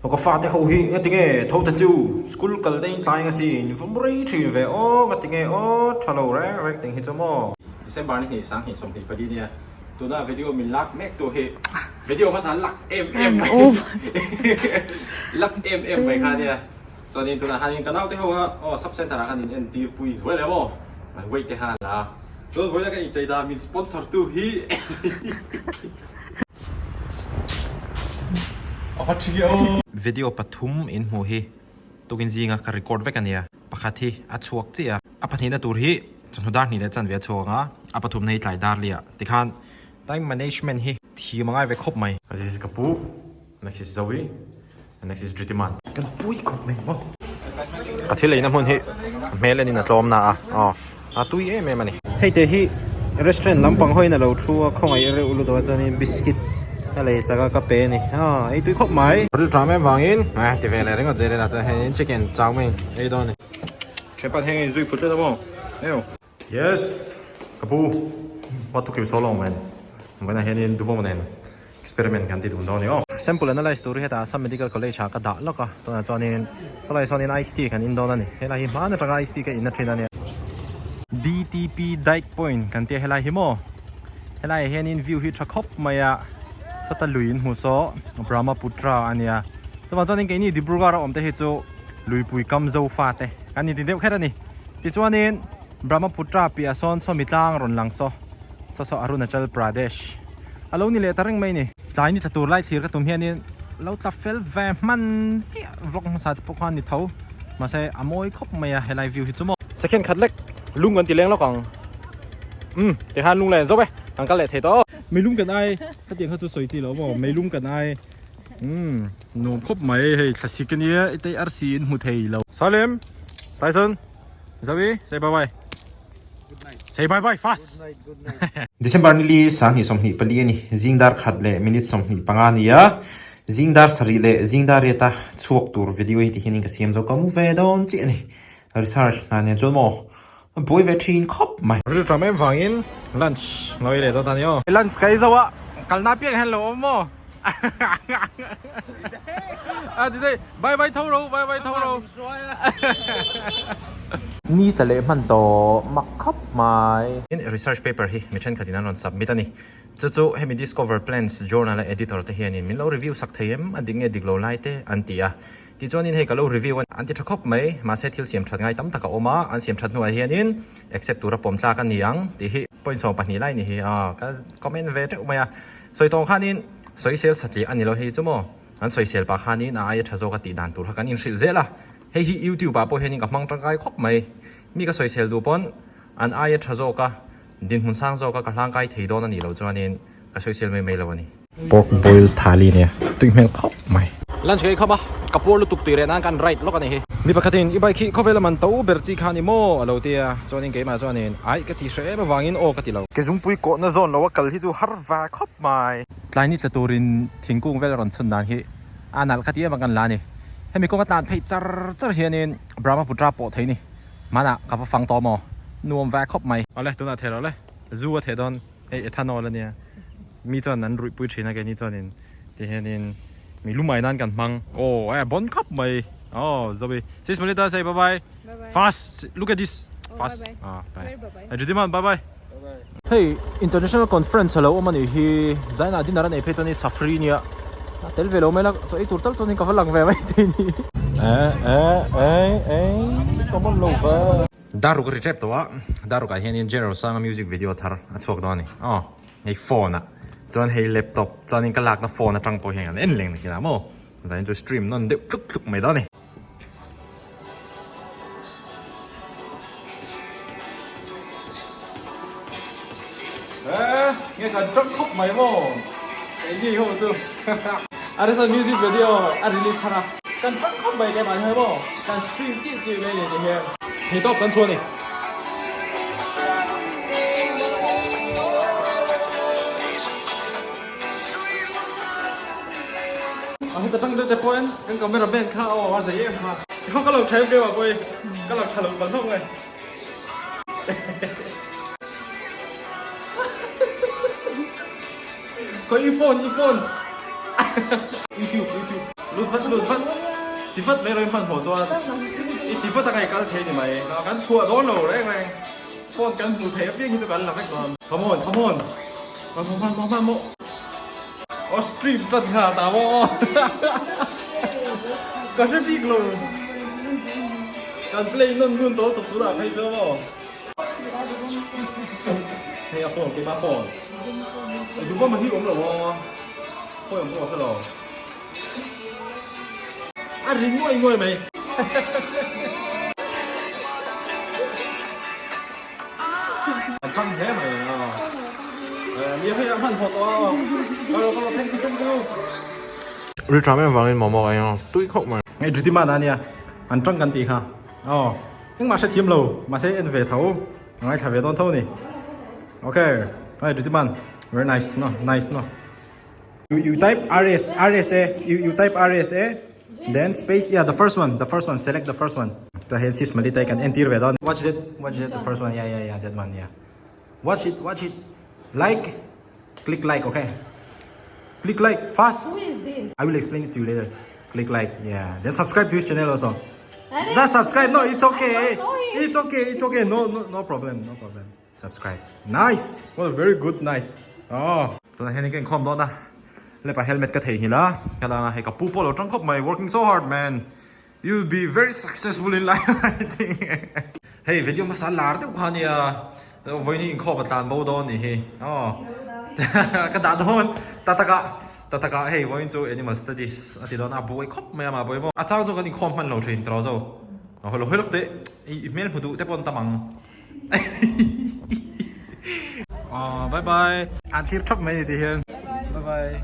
Ka fate ho hi nga tinge tho ta chu school kal te in tlai nga si in va mu rei thin ve aw nga tinge aw tha lo reng reng ting hi chu maw. December ni hnih 20 24 nia tuna video min lak mek tu hi video hmasa lak em em mai lak em em mai kha nia chuanin tunah khanin ka naute ho kha aw sub center ah khan in entir pui zuai leh maw an weight te khan a chuan vawiin a ka inchei dan min sponsor tu hi. Video pathum in hmuh hi tukin zinga ka record vek ania pakhat hi a chhuak chiah a a pahnihna tur hi chawhnu dar hnih leh chanve a chhuak ang a a pathumna hi tlai dar liah tikhan time management hi thiam a ngai ve khawp mai. This is ka pu. Next is Zoe and next is Dhritiman. Kan pui khawp mai maw. Ka thil eina hmun hi a hmel enin a tlawm na a aw a tui em em a ni. Hei te hi restaurant lampang hawiin a lo thu a khawngaih reuh lutuk a chuanin biscuit a lei sak a ka pe a ni aw ei tui khawp mai. Ril tha em vangin a ti ve leh ringawt zel ila chuan hei chicken chow mein ei dawn a ni. Thenkhat heng in zui fut tlat a maw eu. Yes ka pu what took you so long man vawiinah hianin duhawm nen experiment kan ti dun dawn a ni aw. Sample analyse tur hi hetah Assam Medical College ah ka dah lawk a tunah chuanin chulaiah sawnin ice tea kan in dawn a ni helai hi hmaan atanga ice tea ka in na thin a nia. DTP Dike Point kan tia helai hi maw helaiah hianin view hi tha khawp mai a sawta lui in hmu saw Brahmaputra a nia chuvang chuanin keini Dibrugarh a awm te hi chu luipui kam zofa te kan inti deuh kher a ni. Tichuanin Brahmaputra piah sawn sawmi tlang rawn lang saw saw saw Arunachal Pradesh a lo ni leh ta reng mai ni. Tlai ni tla tur lai thlir ka tum hianin lo tla fel ve hman chiah vlog hmasa te pawh khan ni tho mahse a mawi khawp mai a helai view hi chu maw. Second khat lek lung kan ti leng lawk ang umm tikhan lung leh zawk e kan kal leh thei tawh. Meilum kan ai ka tiang kha chu sawi chi lo maw meilum kan ai umm nuam khawp mai hei thlasik ania itei arsi in hmu thei lo. Salim. Tyson, Zoe, say bye bye. Good night. Say bye bye fast. Good night, good night. December ni li 2024 a ni. Zingdar khat leh minute 25 a ni a. Zingdar sarih leh zingdar riata chhuak tur video hi tihianin ka siam zo ka mu ve dawn chiah a ni. Research hna nen chuan maw a buai ve thin khawp mai. Ril ṭam em vangin lunch lo ei leh dawn ta ni aw. Lunch ka ei zo a, kalna apiang hian lo awm maw? A ti daih, bye bye tho ro, bye bye tho ro. Ni tla leh hman tawh mak khawp mai. Research paper hi mi thenkhatin an rawn submit a ni. Chu chu hemi Discover Plants Journal a editor te hianin min lo review sak thei em, a dik nge dik lo lai te an ti a. Tichuanin hei ka lo review a, an ti tha khawp mai, mahse thil siam that ngai tam tak a awm a, an siam that hnuah hianin accept tura pawm tlak a ni ang tih hi point 12 lai ni hi a, ka comment ve teuh mai a. Sawi tawng khanin sawisel satliah a ni lo hei chu maw, an sawisel pah khanin a aia tha zawk a tih dan tur kha kan inhrilh zel a, hei hi YouTube ah pawh hianin ka hmang tangkai khawp mai, mi ka sawisel duh pawn an aia tha zawk a, dinhmun sang zawk a ka hlangkai thei dawn a nih loh chuanin ka sawisel mai mai lo a ni. Pork boil thali nia tui hmel khawp mai. Lunch ka ei khawp a, ka puar lutuk tui reh nan kan ride lawk a ni hi. Mi pakhatin i bike hi khawvel a man to ber chi kha ni maw a lo ti a, chuanin keimah chuanin aih ka ti hreh em avangin aw ka ti lo. Ke zungpui kawhna zawn lo a kal hi chu har va khawp mai. Tlai ni tla turin thingkung vel rawn chhun dan hi a nalh kha ti em a kan la a ni. Hemi kawnga tlan phei char char hianin Brahmaputra pawh thei ni. Hmanah ka va fang tawh maw? Nuam va khawp mai. Awle tunah theh rawh le, zu a theh dawn. Hei ethanol a nia mi chuan an ruih pui thin a keini chuanin ti hianin mi lumai nan kan hmang aw e bon khawp mai aw zoe sis Melita say bye bye fast look at this fast ah bye Judiman bye bye hei international conference alo awm anih hi zainah dinner a nei phei chuan safri nia a tel ve lo mai la chaw ei tur tal chuanin ka va lang ve mai thei ni e e e e ka man lo ve. Daruk a ri tep tawh a, Daruk ah hianin General Sanga music video thar a chhuak dawn a ni. Aw, hei phone ah chuan hei laptop chuanin ka lakna phone atang pawh hian kan en leng nakin ah maw, zanin chu stream nawn deuh tluk tluk mai dawn a ni. Eh, nge kan tang khawp mai maw? Keini ho chu a resa music video a release thar a. Kan tang khawp mai keimah hi maw? Kan stream chih chih mai ni hian. Thei tawp kan chhuah a ni. A heta tang deuh te pawhin kan camera man kha aw a zei em kha. Kha ka lo tha em keimah pawhin ka lo tha lo palh hlauh mai. Khaw i phone i phone YouTube YouTube. Lut vat lut vat. Ti vat mai rawh i hmanhmawh chuan i ti vat a ka i kal thei ni mai. Kan chhuah dawn lo reng reng. Phone kan hmuh theih apiang hi chu kan la vek dawn. Come on come on. Hmanhmawh hmanhmawh hmanhmawh. Aw stream tan kha ta maw. Ka hre bik lo. Kan play nawn ngun tawh tuk tunah phei chu maw. Hei a phone keimah phone. I duh bawm hi awm lo aw. Khawi awm pawh ka hre lo. A ri nuai nuai mai. A chang hle mai a. Nia hei a hmanhmawh tawh a. Kal rawh kal rawh thank you thank you. Ri tha em vangin momo ka eng a tui khawp mai. Hei Jyoti ania an tang kan tih kha aw engmah hrethiam lo mahse en ve tho a ngaithla ve dawn tho a ni okay hei Jyoti very nice no nice no. You, you type RS, RSA, you, you type RSA, then space, yeah, the first one, the first one, select the first one. The head sis malita can enter ve don. Watch that, watch that, the first one, yeah, yeah, yeah, that one, yeah. Watch it, watch it. Like, click like, okay? Click like, fast. Who is this? I will explain it to you later. Click like, yeah. Then subscribe to his channel also. Just subscribe. No, it's okay. It's okay. It's okay. No, no, no problem. No problem. Subscribe. Nice. Well, very good. Nice. Oh. Tunah hian ka inkhawm dawn a. Lepa helmet ka theihnghilh a. Ka langa hei ka pu pawh lo tang khawp mai. Working so hard man. You'll be very successful in life I think. Hei video hmasa lar deuh kha ania. Vawiin inkhawm a tlan bo dawn nih hi. Oh. Ka dah dawn. Ta taka ta taka hei vawiin chu animal studies a ti dawn a. Buai khawp mai a mah buai maw. A chang chu kan inkhawm hman lo thin tawh zo. Hawilo hawilo teh i hmel hmu duh te pawh an tam ang. Aw bye bye. An thlir thap mai ni ti hian. Bye bye.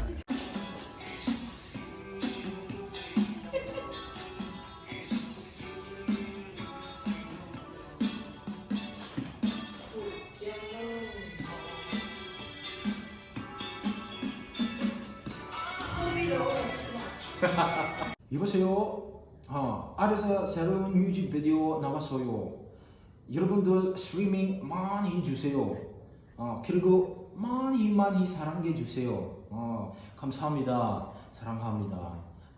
이보세요. 어, 아래서 새로운 뮤직비디오 나왔어요. 여러분들 스트리밍 많이 해주세요. 어, 그리고 많이 많이 사랑해 주세요. 어, 감사합니다. 사랑합니다.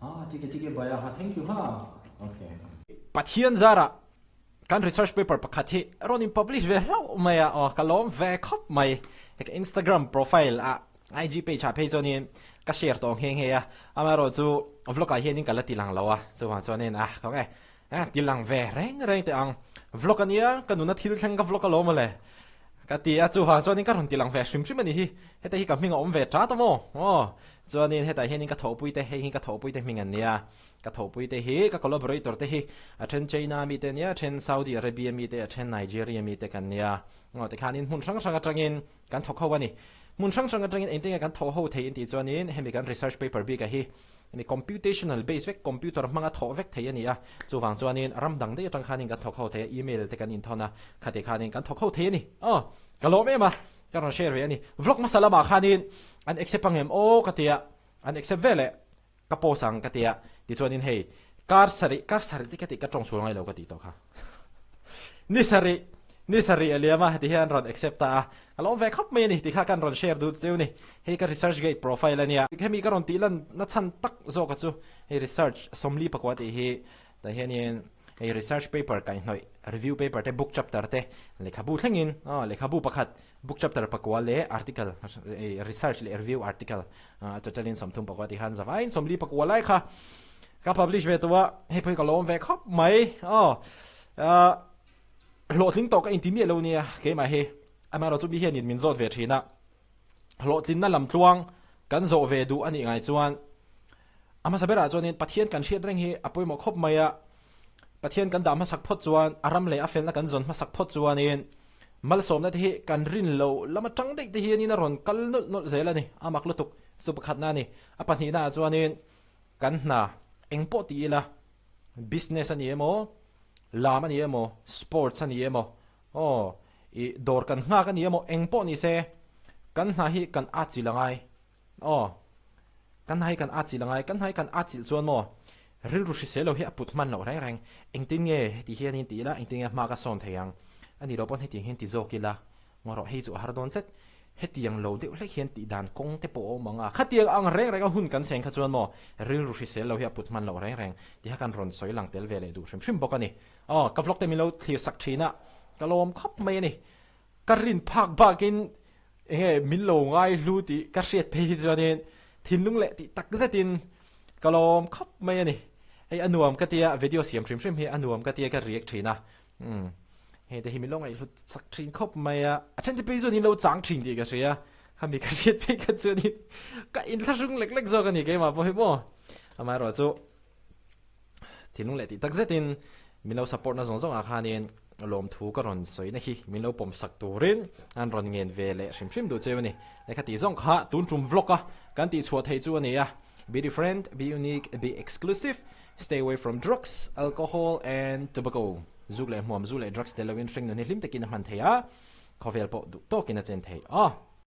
아, 되게 되게 봐야 하. Thank you 하. 오케이. Pathian zara kan research paper pakhat hi rawn in publish ve hlauh mai a, aw ka lawm ve khawp mai. Hei ka Instagram profile ah IG page ah phei chuanin ka share tawh nghe nghe a, amaherawhchu vlog ah hianin ka la ti lang lo a, chuvang chuanin ah ka nge Eh, ti lang ve reng reng teh ang. Vlog ania, ka nuna thil thleng ka vlog alawm mawle. Ka ti a, chuvang chuanin ka rawn ti lang ve hrim hrim a ni hi. Heta hi ka hming a awm ve tat a maw? Aw, chuanin hetah hianin ka thawhpui te, hei hi ka thawhpui te hming an nia. Ka thawhpui te hi, ka collaborator te hi, a then China mi te ania, a then Saudi Arabia mi te, a then Nigeria mi te kan nia. Aw, tikhanin hmun hrang hrang atangin kan thawk ho a ni. Hmun hrang hrang atangin engtin nge kan thawh ho thei intih chuanin hemi kan research paper bikah hi Hemi computational base vek, computer hmanga thawh vek thei a ni a, chuvang chuanin ram dang daih atang khanin kan thawk ho thei a, email te kan inthawn a, khati khanin kan thawk ho thei a ni. Aw, ka lawm em a, ka rawn share ve a ni. Vlog hmasa lamah khanin an accept ang em aw ka ti a, an accept ve leh ka post ang ka ti a, tichuanin hei kar sarih, kar sarih te ka tih ka tawng sual ngai lo ka tih tawh kha. Ni sarih, ni sarih a liam a, ti hian an rawn accept ta a, ka lawm ve khawp mai a ni tih kha kan rawn share duh cheu ni. Hei ka research gate profile a nia. Hemi ka rawn tih lan na chhan tak zawk a chu hei research 40 pakua tih hi tah hianin hei research paper kaihhnawih review paper te book chapter te lehkhabu thlengin aw lehkhabu pakhat book chapter pakua leh article research leh review article total in 30 pakua tih khan zavaiin 40 pakua lai kha Ka publish ve tawh a, hei pawh hi ka lawm ve khawp mai aw. Hlawhtling tawh ka inti miah lo nia keimah hi. Amaherawhchu mi hianin min zawt ve thin a, hlawhtlinna lamtluang kan zawh ve duh a nih ngai chuan a hmasa berah chuanin Pathian kan hriat reng hi a pawimawh khawp mai a. Pathian kan dah hmasak phawt chuan a ram leh a felna kan zawn hmasak phawt chuanin malsawmna te hi kan rin loh lam atang daih te hianin a rawn kal nawlh nawlh zel a ni. A mak lutuk chu pakhatna a ni. A pahnihnaah chuanin Kan hna eng pawh ti ila, business a ni emaw, lam a ni emaw, sports a ni emaw, aw, ih dawr kan nghak a ni emaw, eng pawh ni se, kan hna hi kan atchilh a ngai, aw, kan hna hi kan atchilh a ngai, kan hna hi kan atchilh chuan maw, rilru hrisel lo hi a put hman loh reng reng, engtin nge heti hianin ti ila, engtin nge hma ka sawn thei ang, a ni lo pawn hetiang hian ti zawk ila, ngaw rawh hei chu a har dawn tlat. Hetiang lo deuh hlek hian tih dan kawng te pawh a awm ang a, khatiang ang reng reng a hun kan cheng kha chuan maw rilru hrisel lo hi a put hman loh reng reng tiha kan rawn sawi lang tel ve leh duh hrim hrim bawk a ni. Aw, ka vlog te min lo thlir sak thin a, ka lawm khawp mai a ni. Ka rin phak bakin enge min lo ngai hlu tih ka hriat phei hi chuanin thinlung leh tih tak zetin ka lawm khawp mai a ni. Hei a nuam ka tia, video siam hrim hrim hi a nuam ka tia ka react thin a. Umm hei te hi min lo ngaihhlut chak thin khawp mai a, a then te phei chuan in lo chang thin tih ka hria, khami ka hriat phei kha chuanin ka inthlahrung lek lek zawk a ni keimah pawh hi maw. Amaherawh chu thinlung leh tih tak zetin min lo support na zawng zawng ah khanin lawmthu ka rawn sawi na hi min lo pawm sak turin an rawn ngen ve leh hrim hrim duh cheu a ni. Lehkha tih zawng kha tun tum vlog a kan tih chhuah theih chu a ni a, be different, be unique, be exclusive. Stay away from drugs, alcohol and tobacco. Zuk leh hmuam, zu leh drugs tel loin hringnun hi hlim takin a hman thei a, khawvel pawh duh tawkin a chen thei a.